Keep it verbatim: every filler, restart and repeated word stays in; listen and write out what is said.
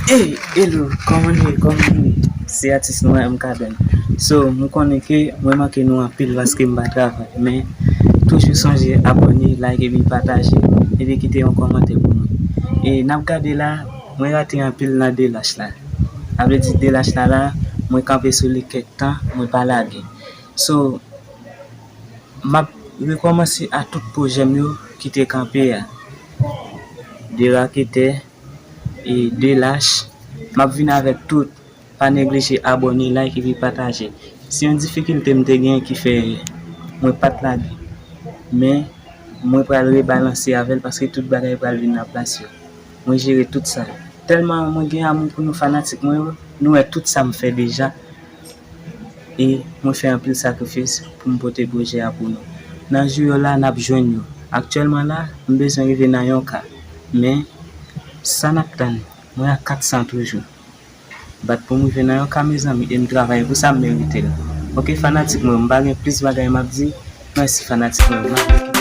Hey, hello, kòman nou ye? Kòman nou ye? Se atis nou an, M K Don. So, m konnen ke mwen manke nou anpil paske m pa travay, men toujou sonje abòne, like epi pataje, epi kite yon kòmantè pou mwen. E n ap gade la, mwen rate anpil nan delach la. Sa vle di delach la la, mwen kanpe sou li kèk tan, mwen pa lage. So, m ap rekòmanse a tout pwojè m yo ki te kanpe a. De raketè, e de lach. M ap vin avèk tout. Pa neglije abòne, like epi pataje. Se yon difikilte m te gen ki fè mwen pa t lage. Men, mwen pral rebalanse avè l paske tout bagay pral vin nan plas yo. Mwen jere tout sa. Tèlman mwen gen amou pou nou fanatik mwen yo, nou wè tout sa m fè deja. E mwen fè anpil sakrifis pou m pote pwojè a pou nou. Nan jou yo la, n ap jwenn yo. Aktyèlman la, m bezwen rive nan yon K. Men, sa n ap tann? Mwen a kat san toujou. Bat pou m rive nan yon K, mezanmi, e m travay pou sa, m merite l. Ok, fanatik mwen, m pa gen plis bagay m ap di. Mèsi, fanatik mwen.